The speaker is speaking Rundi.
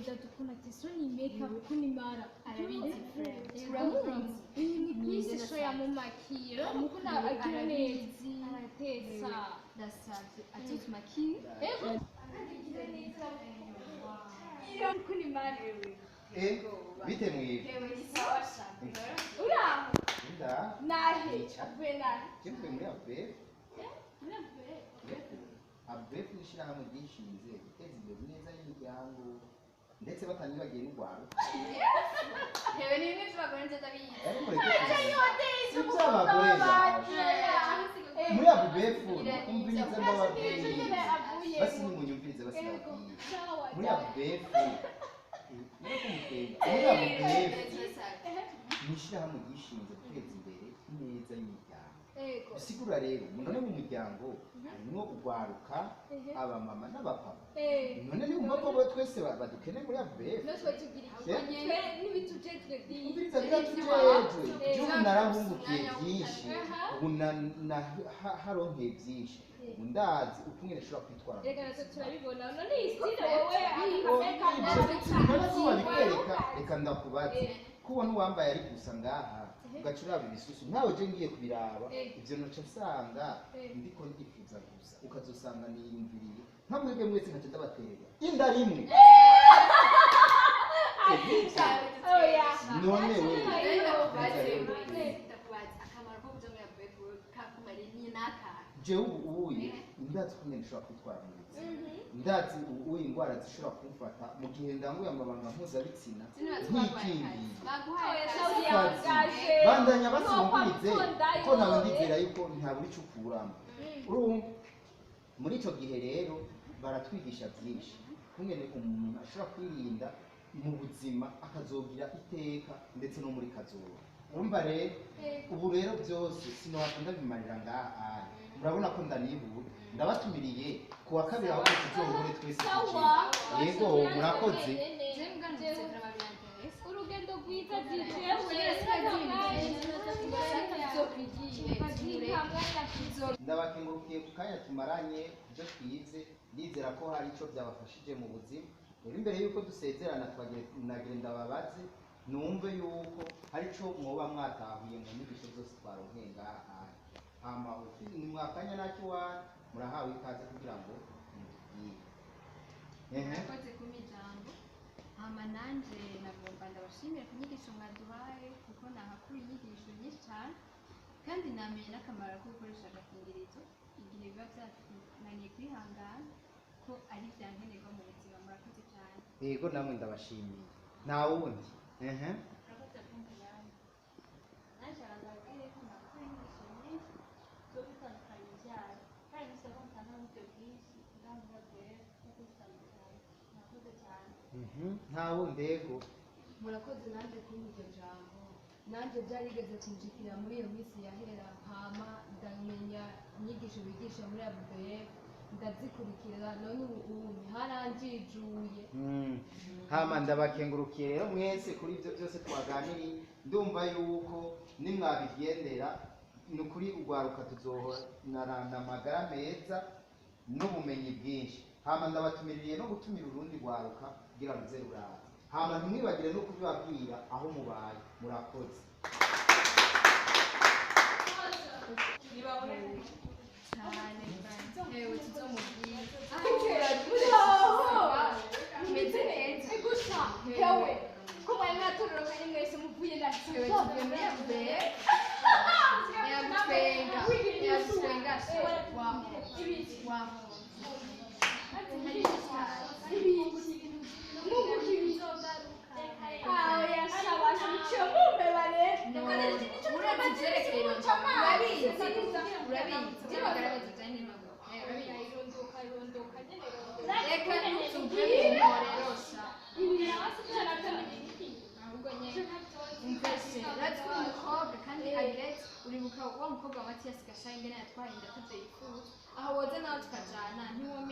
Dada ukuntu atesa ni make up, ukuntu imara. Arabizi friend. Turamuzi. Iyi ni Peace Show yamumakiye. Ukuntu agira neza, aratesa. Ndasavye atutumakiye. Ego. Agira neza. Ukuntu imara. Eh, bite mwebwe? Hewe sawa sha. Uraho? Nda. Nahe? Uvuye nahe? Je mvuye muri ABF. Muri ABF? ABF ni ishyirahamwe ryishinze guteza imbere neza y'imiryango ndetse batanibagiye n'urwaruka. Hewe ni bimwe vy'abagore nziza bize. Ariko reka si iby'abagore baje. Muri ABF umviriza ndababwira. Basi nimunyumvirize, basi ndababwira. Muri ABF, mureko mutwenga. Muri ABF ni ishyirahamwe ryishinze guteza imbere neza y'imiryango. Bisigura rero none mu muryango harimwo urwaruka, abamama n'abapapa. None niwumva ko bo twese badukeneye muri ABF. Natwe tugira iki? Twe n'ibitujejwe byinshi. Umviriza, biratujejwe. Igihugu narahungukiye byinshi, ubu haronkeye byinshi, ubu ndazi ukungene nshobora kwitwara mu Reka natwe buzima. Turabibona none iyi style wowe. None ko babikwereka, reka ndakubaze, kubona uwambaye ari gusa ngaha ugaca uraba ibisusu, nkawe je ngiye kubiraba, ivyo noca nsanga ndiko ndifuza gusa, ukazosanga niyumviriye nka mwebwe mwese nkaca ndabaterera inda rimwe. Oya. None wewe Ndakubaza akamaro ko kuja muri ABF kakumariye ni nakahe? Jewe ubu uye ndazi ukuntu nshobora kwitwara mu buzima, ndazi ubu uye indwara zishobora kumfata mu gihe ndanguye amabanga mpuzabitsina ntikingiye. Baguhaye Oya, akazi. yangaje. Bandanya basumvirize, Ntukwamukunda ko nawe yo. ndizera yuko ntabura ico ukuramo. Urumva muri ico gihe rero baratwigisha byinshi kungene umuntu ashobora kwirinda mu buzima akazogira iteka ndetse no muri kazoza. Urumva rero ubu rero byose sinohava ndabimarira ngaha aya. Murabona ko ndanibura, ndabatumiriye ku wa kabiri aho tuzohure twese Sawa. kuki. Yego, murakoze. Je mbwa numvise vraiment biranteresa. Urugendo rwiza DJ. Ndabakengurukiye ku kanya tumaranye ku byo twize, ndizera ko hari icyo byabafashije mu buzima. Rero imbere y'uko dusezerana, nagira ndababaze numve yuko hari icyo mwoba mwatahuye mu nyigisho zose twaronkeye ngaha hantu. Hama ni mwakanya nacyo iwanyu murahawe ikaze kugira ngo mutubwire. Ehe. Murakoze kumpa ijambo. Hama nanje nagomba ndabashimire ku nyigisho mwaduhaye, kuko nahakuye inyigisho nyinshi cyane, kandi namenye n'akamaro ko gukoresha agakingirizo igihe biba byatunaniye kwihangana, ko ari bya nkenerwa mu buzima. Murakoze cyane. Yego, namwe ndabashimiye. Nta wundi? Ehe. Murakoze kumpa ijambo. Nanjye ndababwire ko nakora inyigisho nyinshi zo gutandukanya ibyaro, kandi bisaba ko mutanga uburyo bwinshi ndamubabwira no kuzitandukanya. Murakoze cyane. Nta wundi? Yego. Murakoze nanjye kumpa iryo jambo. Nanjye byarigeze kunjikira muri iyo minsi yahera, hama ndamenya inyigisho bigisha muri ABF, ndazikurikira, none ubu haranjijuye. Hama ndabakengurukiye rero mwese kuri ibyo byose twaganiriye. Ndumva yuko nimwabigendera ni ukuri urwaruka tuzohorana amagara meza n'ubumenyi bwinshi. Hama ndabatumiriye no gutumira urundi rwaruka kugira ruze ruraza. Hama ntimwibagire no kubibabwira aho mubaye. Murakoze. Cyane. Hewe tuzomubwira. Meze neza gusa hewe ko mwari mwatororokanye mwese muvuye na Hewe tuvuye muri ABF. Yagutwenga yagutwenga waho waho. Urazi ivyerekeye, urabizi, urabizi je bagaragaza ijanye n'amaguru. Urabizi, reka ntutubwire rero sha. Ahubwo nyene umvese, urazi ko uri umukobwa kandi Agret, uribuka wa mukobwa wa Matiyasi Gashaye ingene yatwaye inda atavyo yifuza? Aho woza nawe tukajana ntiwomenya.